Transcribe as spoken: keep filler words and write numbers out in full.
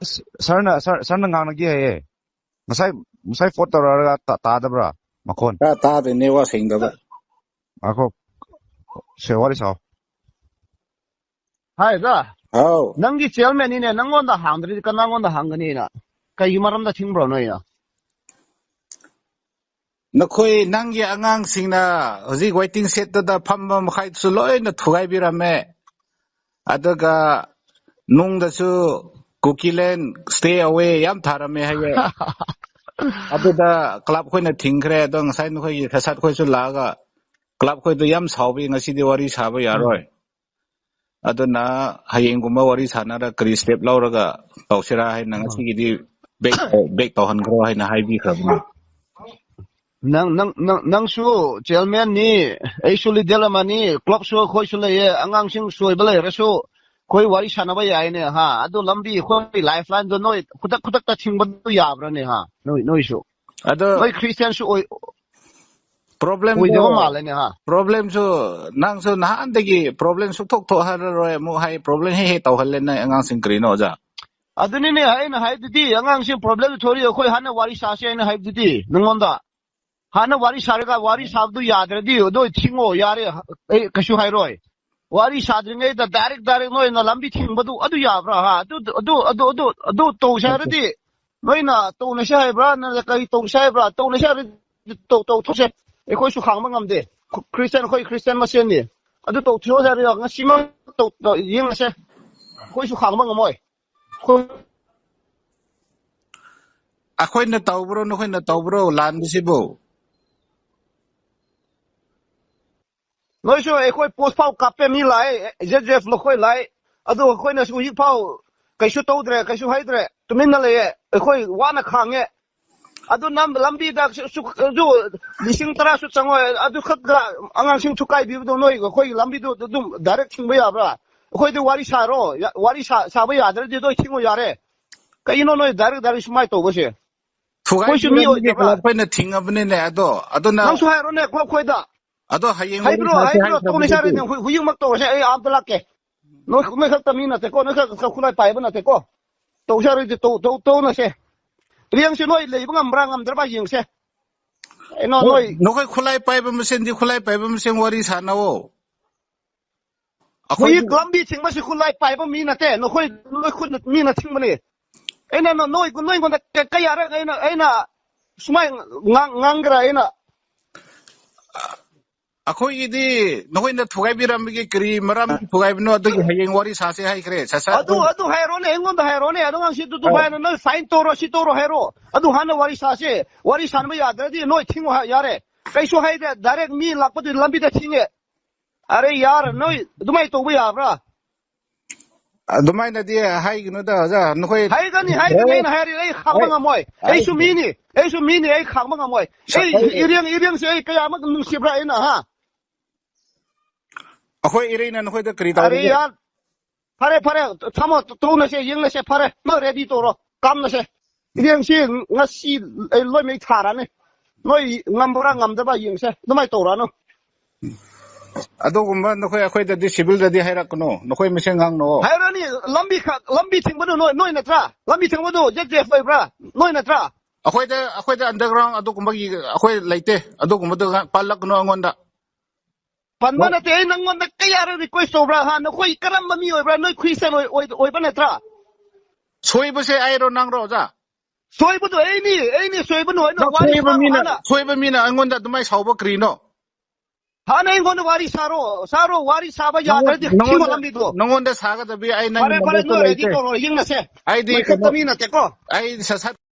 ꯁꯔꯅ, sir, ꯁꯔꯅ ꯉꯥꯡꯅꯒꯦ ꯍꯥꯏꯌꯦ꯫ ꯉꯁꯥꯏ, ꯉꯁꯥꯏ ꯐꯣꯟ ꯇꯧꯔꯛꯑꯒ ꯇꯥ-, ꯇꯥꯗꯕ꯭ꯔꯥ? ꯃꯈꯣꯟ꯫ ꯇꯥ-, ꯇꯥꯗꯦ, ꯅꯦꯠꯋꯥꯛ ꯁꯦꯡꯗꯕ꯫ ꯉꯥꯏꯈꯣ꯫ ꯁꯦ, ꯋꯥꯔꯤ ꯁꯥꯎ꯫ ꯍꯥꯏ, ꯑꯣꯖꯥ꯫ ꯍꯥꯎ꯫ ꯅꯪꯒꯤ ꯆꯤꯌꯔꯃꯦꯟꯅꯤꯅꯦ, ꯅꯪꯉꯣꯟꯗ ꯍꯥꯡꯗ꯭ꯔꯗꯤ ꯀꯅꯥꯉꯣꯟꯗ ꯍꯥꯡꯒꯅꯤꯅ? ꯀꯩꯒꯤ ꯃꯔꯝꯗ ꯊꯤꯡꯕ꯭ꯔꯣ ꯅꯣꯏꯅ? ꯅꯈꯣꯏ, ꯅꯪꯒꯤ ꯑꯉꯥꯡꯁꯤꯡꯅ ꯍꯧꯖꯤꯛ ꯋꯦꯇꯤꯡ ꯁꯦꯠꯇꯨꯗ ꯐꯝꯕ ꯃꯈꯩꯗꯨꯁꯨ ꯂꯣꯏꯅ ꯊꯨꯒꯥꯏꯕꯤꯔꯝꯃꯦ꯫ ꯑꯗꯨꯒ ꯅꯨꯡꯗꯁꯨ "Kukiland, stay away" ꯌꯥꯝ ꯊꯥꯔꯝꯃꯦ ꯍꯥꯏꯌꯦ꯫ ꯑꯗꯨꯗ ꯀ꯭ꯂꯕ ꯈꯣꯏꯅ ꯊꯤꯡꯈ꯭ꯔꯦ꯫ ꯑꯗꯣ ꯉꯁꯥꯏ ꯅꯈꯣꯏꯒꯤ ꯈꯁꯥꯠ ꯈꯣꯏꯁꯨ ꯂꯥꯛꯑꯒ ꯀ꯭ꯂꯕ ꯈꯣꯏꯗꯣ ꯌꯥꯝ ꯁꯥꯎꯕꯤ, "ꯉꯁꯤꯗꯤ ꯋꯥꯔꯤ ꯁꯥꯕ ꯌꯥꯔꯣꯏ꯫ ꯑꯗꯨꯅ ꯍꯌꯦꯡꯒꯨꯝꯕ ꯋꯥꯔꯤ ꯁꯥꯟꯅꯔ ꯀꯔꯤ ꯁ꯭ꯇꯦꯞ ꯂꯧꯔꯒ ꯇꯧꯁꯤꯔꯥ ꯍꯥꯏꯅ ꯉꯁꯤꯒꯤꯗꯤ ꯕꯦꯛ, ꯕꯦꯛ ꯇꯧꯍꯟꯈ꯭ꯔꯣ" ꯍꯥꯏꯅ ꯍꯥꯏꯕꯤꯈ꯭ꯔꯕꯅꯦ꯫ ꯅꯪ, ꯅꯪ, ꯅꯪ, ꯅꯪꯁꯨ ꯆꯤꯌꯔꯃꯦꯟꯅꯤ, ꯑꯩꯁꯨ ꯂꯤꯗꯔ ꯑꯃꯅꯤ, ꯀ꯭ꯂꯕꯁꯨ ꯑꯩꯈꯣꯏꯁꯨ ꯂꯩꯌꯦ, ꯑꯉꯥꯡꯁꯤꯡ ꯁꯣꯏꯕ ꯂꯩꯔꯁꯨ ꯑꯩꯈꯣꯏ ꯋꯥꯔꯤ ꯁꯥꯟꯅꯕ ꯌꯥꯏꯅꯦ, ꯍꯥ? ꯑꯗꯨ ꯂꯝꯕꯤ ꯑꯩꯈꯣꯏ ꯂꯥꯏꯐ ꯂꯥꯏꯟꯗꯣ ꯅꯣꯏ ꯈꯨꯗꯛ ꯈꯨꯗꯛꯇ ꯊꯤꯡꯕꯗꯨ ꯌꯥꯕ꯭ꯔꯅꯦ, ꯍꯥ? ꯅꯣꯏ, ꯅꯣꯏꯁꯨ꯫ ꯑꯗꯣ ꯅꯣꯏ ꯈ꯭ꯔꯤꯁꯇꯤꯌꯥꯟꯁꯨ ꯑꯣꯏ-, ꯄ꯭ꯔꯣꯕ꯭ꯂꯦꯝꯗꯣ, ꯑꯣꯏꯗꯕ ꯃꯥꯜꯂꯦꯅꯦ, ꯍꯥ? ꯄ꯭ꯔꯣꯕ꯭ꯂꯦꯝꯁꯨ ꯅꯪꯁꯨ ꯅꯍꯥꯟꯗꯒꯤ ꯄ꯭ꯔꯣꯕ꯭ꯂꯦꯝ ꯁꯨꯛꯊꯣꯛ ꯊꯣꯛꯍꯜꯂꯔꯣꯏ ꯑꯃꯨꯛ ꯍꯥꯏ, ꯄ꯭ꯔꯣꯕ꯭ꯂꯦꯝ ꯍꯦꯛ ꯍꯦꯛ ꯇꯧꯍꯜꯂꯦ ꯅꯪ ꯑꯉꯥꯡꯁꯤꯡ, ꯀꯔꯤꯅꯣ ꯑꯣꯖꯥ? ꯑꯗꯨꯅꯤꯅꯦ ꯑꯩꯅ ꯍꯥꯏꯗꯨꯗꯤ, ꯑꯉꯥꯡꯁꯤꯡ ꯄ꯭ꯔꯣꯕ꯭ꯂꯦꯝ ꯊꯣꯛꯏ, ꯑꯩꯈꯣꯏ ꯍꯥꯟꯅ ꯋꯥꯔꯤ ꯁꯥꯁꯦ ꯍꯥꯏꯅ ꯍꯥꯏꯕꯗꯨꯗꯤ ꯅꯉꯣꯟꯗ꯫ ꯍꯥꯟꯅ ꯋꯥꯔꯤ ꯁꯥꯔꯒ ꯋꯥꯔꯤ ꯁꯥꯕꯗꯨ ꯌꯥꯗ꯭ꯔꯗꯤ ꯑꯗꯨ ꯊꯤꯡꯉꯣ, ꯌꯥꯔꯦ, ꯑꯩ ꯀꯩꯁꯨ ꯍꯥꯏꯔꯣꯏ꯫ ꯋꯥꯔꯤ ꯁꯥꯗ꯭ꯔꯤꯉꯩꯗ ꯗꯥꯏꯔꯦꯛ ꯗꯥꯏꯔꯦꯛ ꯅꯣꯏꯅ ꯂꯝꯕꯤ ꯊꯤꯡꯕꯗꯨ ꯑꯗꯨ ꯌꯥꯕ꯭ꯔꯥ, ꯍꯥ? ꯑꯗꯨ, ꯑꯗꯨ, ꯑꯗꯨ, ꯑꯗꯨ, ꯑꯗꯨ ꯇꯧꯁꯦ ꯍꯥꯏꯔꯗꯤ ꯅꯣꯏꯅ ꯇꯧꯅꯁꯦ ꯍꯥꯏꯕ꯭ꯔꯥ, ꯅꯠꯇ꯭ꯔꯒ ꯀꯔꯤ ꯇꯧꯁꯦ ꯍꯥꯏꯕ꯭ꯔꯥ? ꯇꯧꯅꯁꯦ ꯍꯥꯏꯔꯗꯤ ꯇꯧ-, ꯇꯧꯊꯣꯛꯁꯦ꯫ ꯑꯩꯈꯣꯏꯁꯨ ꯈꯥꯡꯕ ꯉꯝꯗꯦ꯫ ꯈ꯭ꯔꯤꯁꯇꯤꯌꯥꯟ, ꯑꯩꯈꯣꯏ ꯈ꯭ꯔꯤꯁꯇꯤꯌꯥꯟ ꯃꯁꯦꯟꯅꯤ꯫ ꯑꯗꯨ ꯇꯧꯊꯣꯛꯑꯁꯦ ꯍꯥꯏꯔꯗꯤ ꯉꯁꯤꯃꯛ ꯇꯧ-, ꯇꯧ-, ꯌꯦꯡꯉꯁꯦ꯫ ꯑꯩꯈꯣꯏꯁꯨ ꯈꯥꯡꯕ ꯉꯝꯃꯣꯏ꯫ ꯑꯩꯈꯣꯏ ꯑꯩꯈꯣꯏꯅ ꯇꯧꯕ꯭ꯔꯣ, ꯅꯈꯣꯏꯅ ꯇꯧꯕ꯭ꯔꯣ ꯂꯥꯟꯕꯁꯤꯕꯨ? ꯅꯣꯏꯁꯨ ꯑꯩꯈꯣꯏ ꯄꯣꯁ ꯐꯥꯎ ꯀꯥꯞꯄꯦ, ꯃꯤ ꯂꯥꯛꯑꯦ, ꯖꯦ ꯖꯦ ꯑꯦꯐ ꯃꯈꯣꯏ ꯂꯥꯛꯑꯦ꯫ ꯑꯗꯨ ꯑꯩꯈꯣꯏꯅꯁꯨ ꯍꯧꯖꯤꯛ ꯐꯥꯎ ꯀꯩꯁꯨ ꯇꯧꯗ꯭ꯔꯦ, ꯀꯩꯁꯨ ꯍꯥꯏꯗ꯭ꯔꯦ, ꯇꯨꯃꯤꯟꯅ ꯂꯩꯌꯦ꯫ ꯑꯩꯈꯣꯏ ꯋꯥꯅ ꯈꯥꯡꯉꯦ꯫ ꯑꯗꯨ ꯅꯝ-, ꯂꯝꯕꯤꯗ ꯁꯨ-, ꯁꯨ-, ꯑꯗꯨ ꯂꯤꯁꯤꯡ ꯇꯔꯥꯁꯨ ꯆꯪꯉꯣꯏ꯫ ꯑꯗꯨ ꯈꯛꯇ ꯑꯉꯥꯡꯁꯤꯡ ꯊꯨꯀꯥꯏꯕꯤꯕꯗꯣ ꯅꯣꯏ ꯑꯩꯈꯣꯏꯒꯤ ꯂꯝꯕꯤꯗꯨ ꯑꯗꯨꯝ ꯗꯥꯏꯔꯦꯛ ꯊꯤꯡꯕ ꯌꯥꯕ꯭ꯔꯥ? ꯑꯩꯈꯣꯏꯗꯤ ꯋꯥꯔꯤ ꯁꯥꯔꯣ, ꯌꯥ-, ꯋꯥꯔꯤ ꯁꯥ-, ꯁꯥꯕ ꯌꯥꯗ꯭ꯔꯗꯤ ꯑꯗꯨ ꯊꯤꯡꯉꯣ ꯌꯥꯔꯦ꯫ ꯀꯩꯒꯤꯅꯣ ꯅꯣꯏ ꯗꯥꯏꯔꯦꯛ ꯗꯥꯏꯔꯦꯛ ꯁꯨꯃꯥꯏꯅ ꯇꯧꯕꯁꯦ? ꯑꯩꯈꯣꯏꯁꯨ ꯃꯤ ꯊꯨꯒꯥꯏꯕꯤꯔꯝꯕꯒꯤ ꯑꯣꯏꯗꯕ꯭ꯔꯥ? ꯀ꯭ꯂꯕ ꯑꯩꯈꯣꯏꯅ ꯊꯤꯡꯉꯕꯅꯤꯅꯦ ꯑꯗꯣ꯫ ꯑꯗꯨꯅ ꯅꯪꯁꯨ ꯍꯥꯏꯔꯣꯅꯦ ꯀ꯭ꯂꯕ ꯈꯣꯏꯗ꯫ ꯑꯗꯣ ꯍꯌꯦꯡ ꯋꯥꯔꯤ ꯍꯥꯏꯕ꯭ꯔꯣ, ꯁꯥꯁꯦ ꯍꯥꯏꯕ꯭ꯔꯣ? ꯇꯧꯅꯁꯦ ꯍꯥꯏꯈ꯭ꯔꯕꯗꯨꯗꯤ꯫ ꯍꯥꯏꯔꯗꯤ ꯍꯨ-, ꯍꯨꯏꯌꯨꯝꯃꯛ ꯇꯧꯔꯁꯦ꯫ ꯑꯩ ꯑꯥꯝꯇ ꯂꯥꯛꯀꯦ꯫ ꯅꯣꯏ, ꯅꯣꯏ ꯈꯛꯇ ꯃꯤ ꯅꯠꯇꯦꯀꯣ, ꯅꯣꯏ ꯈꯛ ꯈꯨꯠꯂꯥꯏ ꯄꯥꯏꯕ ꯅꯠꯇꯦꯀꯣ꯫ ꯇꯧꯁꯦ ꯍꯥꯏꯔꯗꯤ ꯇꯧ-, ꯇꯧ-, ꯇꯧꯅꯁꯦ꯫ ꯏꯔꯦꯡꯁꯦ ꯅꯣꯏ ꯂꯩꯕ ꯉꯝꯕ꯭ꯔꯥ ꯉꯝꯗ꯭ꯔꯕ ꯌꯦꯡꯁꯦ꯫ ꯀꯩꯅꯣ, ꯅꯣꯏ ꯅꯈꯣꯏ ꯈꯨꯠꯂꯥꯏ ꯄꯥꯏꯕ ꯃꯁꯦꯟꯗꯤ ꯈꯨꯠꯂꯥꯏ ꯄꯥꯏꯕ ꯃꯁꯦꯟ ꯋꯥꯔꯤ ꯁꯥꯟꯅꯧꯑꯣ꯫ ꯑꯩꯈꯣꯏ ꯑꯩꯈꯣꯏ ꯂꯝꯕꯤ ꯊꯤꯡꯕꯁꯤ ꯈꯨꯠꯂꯥꯏ ꯄꯥꯏꯕ ꯃꯤ ꯅꯠꯇꯦ, ꯅꯈꯣꯏ, ꯅꯣꯏ ꯈꯨꯠꯅ ꯃꯤꯅ ꯊꯤꯡꯕꯅꯤ꯫ ꯑꯩꯅ ꯅ-, ꯅꯣꯏ, ꯅꯣꯏꯉꯣꯟꯗ ꯀ-, ꯀꯌꯥꯔꯛ ꯑꯩꯅ, ꯑꯩꯅ ꯁꯨꯃꯥꯏꯅ ꯉꯥꯡ-, ꯉꯥꯡꯒꯦꯔꯥ ꯑꯩꯅ? ꯑꯩꯈꯣꯏꯒꯤꯗꯤ ꯅꯈꯣꯏꯅ ꯊꯨꯒꯥꯏꯕꯤꯔꯝꯕꯒꯤ ꯀꯔꯤ ꯃꯔꯝ ꯊꯨꯒꯥꯏꯕꯅꯣ, ꯑꯗꯨꯒꯤ ꯍꯌꯦꯡ ꯋꯥꯔꯤ ꯁꯥꯁꯦ ꯍꯥꯏꯈ꯭ꯔꯦ꯫ ꯁꯠ ꯁꯠ ꯑꯗꯨ, ꯑꯗꯨꯝ ꯑꯗꯨ ꯍꯥꯏꯔꯣꯅꯦ, ꯑꯩꯉꯣꯟꯗ ꯍꯥꯏꯔꯣꯅꯦ꯫ ꯑꯗꯨ ꯉꯁꯤ ꯑꯗꯨ, ꯑꯗꯨ ꯍꯣꯏ꯫ ꯍꯥꯏꯅ ꯅꯣꯏ fine ꯇꯧꯔꯣ, ꯁꯤ ꯇꯧꯔꯣ ꯍꯥꯏꯔꯣ꯫ ꯑꯗꯨ ꯍꯥꯟꯅ ꯋꯥꯔꯤ ꯁꯥꯁꯦ꯫ ꯋꯥꯔꯤ ꯁꯥꯟꯅꯕ ꯌꯥꯗ꯭ꯔꯗꯤ ꯅꯣꯏ ꯊꯤꯡꯉꯣ ꯍꯥꯏ-, ꯌꯥꯔꯦ꯫ ꯀꯩꯁꯨ ꯍꯥꯏꯗꯦ, direct ꯃꯤ ꯂꯥꯛꯄꯗꯨ ꯂꯝꯕꯤꯗ ꯊꯤꯡꯉꯦ꯫ ꯑꯔꯦ ꯌꯥꯔ, ꯅꯣꯏ ꯑꯗꯨꯃꯥꯏꯅ ꯇꯧꯕ ꯌꯥꯕ꯭ꯔꯥ? ꯑꯗꯨꯃꯥꯏꯅꯗꯤ ꯍꯥꯏꯒꯅꯨꯗ, ꯑꯣꯖꯥ꯫ ꯅꯈꯣꯏ ꯍꯥꯏꯒꯅꯤ, ꯍꯥꯏꯒꯅꯤ, ꯍꯣꯏ꯫ ꯑꯩꯅ ꯍꯥꯏꯔꯤ, ꯑꯩ ꯈꯥꯡꯕ ꯍꯣꯏ꯫ ꯉꯝꯃꯣꯏ꯫ ꯑꯩꯁꯨ ꯍꯥꯏꯒꯅꯤ꯫ ꯃꯤꯅꯤ, ꯑꯩꯁꯨ ꯃꯤꯅꯤ, ꯑꯩ ꯈꯥꯡꯕ ꯉꯝꯃꯣꯏ꯫ ꯑꯩ ꯍꯣꯏ꯫ ꯏꯔꯦꯡ, ꯏꯔꯦꯡꯁꯦ ꯑꯩ ꯀꯌꯥꯃꯨꯛ ꯅꯨꯡꯁꯤꯕ꯭ꯔꯥ ꯑꯩꯅ, ꯍꯥ? ꯑꯩꯈꯣꯏ ꯏꯔꯩꯅ ꯅꯈꯣꯏꯗ ꯀꯔꯤ ꯑꯔꯦ ꯇꯧꯔꯒꯦ? ꯌꯥꯔ, ꯐꯔꯦ, ꯐꯔꯦ, ꯊꯝꯃꯣ, ꯇꯣꯛꯅꯁꯦ, ꯌꯦꯡꯅꯁꯦ, ꯐꯔꯦ꯫ ꯅꯣꯏ ready ꯇꯧꯔꯣ, ꯀꯥꯝꯅꯁꯦ꯫ ꯏꯔꯦꯡꯁꯤ ꯉꯁꯤ ꯑꯩ ꯂꯣꯏꯃꯩ ꯊꯥꯔꯅꯤ꯫ ꯅꯣꯏ ꯉꯝꯕ꯭ꯔꯥ ꯉꯝꯗꯕ꯭ꯔꯥ ꯌꯦꯡꯁꯦ, ꯑꯗꯨꯃꯥꯏꯅ ꯇꯧꯔꯅꯨ꯫ ꯑꯗꯨꯒꯨꯝꯕ ꯅꯈꯣꯏ ꯑꯩꯈꯣꯏꯗꯗꯤ, civilꯗꯗꯤ ꯍꯥꯏꯔꯛꯀꯅꯨ, ꯅꯈꯣꯏ ꯃꯁꯦꯟ ꯉꯥꯡꯅꯧ꯫ ꯍꯥꯏꯔꯅꯤ, ꯂꯝꯕꯤ ꯈ-, ꯂꯝꯕꯤ ꯊꯤꯡꯕꯗꯨ ꯅꯣꯏ, ꯅꯣꯏ ꯅꯠꯇ꯭ꯔꯥ? ꯂꯝꯕꯤ ꯊꯤꯡꯕꯗꯨ ZJF ꯑꯣꯏꯕ꯭ꯔꯥ? ꯅꯣꯏ ꯅꯠꯇ꯭ꯔꯥ? ꯑꯩꯈꯣꯏꯗ, ꯑꯩꯈꯣꯏꯗ underground ꯑꯗꯨꯒꯨꯝꯕꯒꯤ ꯑꯩꯈꯣꯏ ꯂꯩꯇꯦ, ꯑꯗꯨꯒꯨꯝꯕꯗꯨ ꯄꯜꯂꯛꯀꯅꯨ ꯑꯩꯉꯣꯟꯗ꯫ ꯄꯟꯕ ꯅꯠꯇꯦ, ꯑꯩ ꯅꯪꯉꯣꯟꯗ ꯀꯌꯥꯔꯛ request ꯇꯧꯕ꯭ꯔꯥ, ꯍꯥ? ꯅꯈꯣꯏ ꯀꯔꯝꯕ ꯃꯤ ꯑꯣꯏꯕ꯭ꯔꯥ? ꯅꯣꯏ Christian ꯑꯣꯏ-, ꯑꯣꯏ-, ꯑꯣꯏꯕ ꯅꯠꯇ꯭ꯔꯥ? ꯁꯣꯏꯕꯁꯦ ꯑꯩꯔꯣ, ꯅꯪꯔꯣ, ꯑꯣꯖꯥ? ꯁꯣꯏꯕꯗꯣ ꯑꯩꯅꯤ, ꯑꯩꯅꯤ ꯁꯣꯏꯕꯅꯣ, ꯑꯩꯅ ꯅꯪ ꯋꯥꯔꯤ ꯁꯣꯏꯕ ꯁꯥꯔꯣ ꯃꯤꯅ, ꯍꯥꯟꯅ꯫ ꯁꯣꯏꯕ ꯃꯤꯅ ꯑꯩꯉꯣꯟꯗ ꯑꯗꯨꯃꯥꯏꯅ ꯁꯥꯎꯕ ꯀꯔꯤꯅꯣ? ꯍꯥꯟꯅ ꯑꯩꯉꯣꯟꯗ ꯋꯥꯔꯤ ꯁꯥꯔꯣ, ꯁꯥꯔꯣ, ꯋꯥꯔꯤ ꯁꯥꯕ ꯅꯪꯉꯣꯟ-, ꯌꯥꯗ꯭ꯔꯗꯤ ꯊꯤꯡꯉꯣ ꯅꯪꯉꯣꯟꯗ, ꯂꯝꯕꯤꯗꯣ꯫ ꯅꯪꯉꯣꯟꯗ ꯁꯥꯒꯗꯕꯤ ꯑꯩ ꯅꯪꯒꯤ ꯐꯔꯦ, ꯐꯔꯦ, numberꯁꯨ ꯅꯣꯏ ready ꯂꯩꯇꯦ꯫ ꯇꯧꯔꯣ, ꯌꯦꯡꯅꯁꯦ꯫ ꯑꯩꯗꯤ ꯃꯩꯈꯦꯠꯇ ꯀꯩꯅꯣ, ꯃꯤ ꯅꯠꯇꯦꯀꯣ꯫ ꯑꯩ ꯁꯠ ꯁꯠ